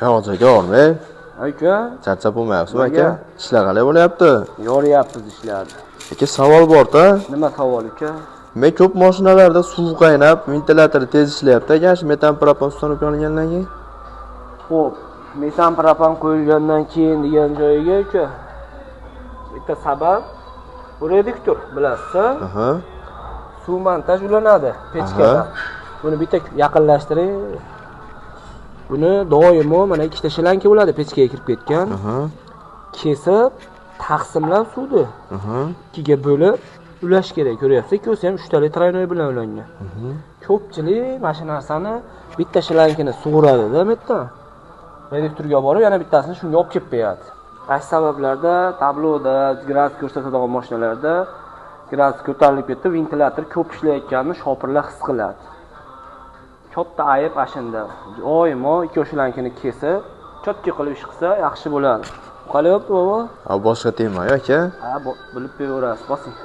Hozir aka olmay. Aka, Charchab bo'lmayapsizmi aka? Ishlar qalay bo'lyapti? Yoryapmiz ishlarni. Aka, savol bor-da. Nima savol aka? Men ko'p mashinalarda suv qaynab, ventilyator tez ishlayapti aka, shu metan propan ustanib yongandan keyin. Xo'p, metan propan qo'yilgandan keyin degan joyiga aka bitta sabab bu reduktor, bilasiz? Aha. Suv montaj ulanadi pechkadan. Buni bitta yaqinlashtiring. Buni doimo mana ikkita shlanka bo'ladi pechkaga kirib ketgan. Kesib, taqsimlab suvni ikkiga bo'lib ulash kerak. Ko'ryapsiz, ikkovsi ham uchtali traynoy bilan ulangan. Ko'pchilik mana shu narsani bitta shlankini sug'uradi-da bu yerdan. Reduktorga borib, yana bittasini shunga olib kelib qo'yadi. Qaysi sabablarda tabloda gradus ko'rsatadigan mashinalarda gradus ko'tarilib ketdi, ventilyator ko'p ishlayotganini shopirlar his qiladi. Katta ayib ashunda. Doimo ikki shlankini kesib, chotki qilib ish qilsa yaxshi bo'ladi. Qalayapti bobo? Ha, boshqa tema yo'q aka. Ha, bilib qo'yaverasiz, bosing.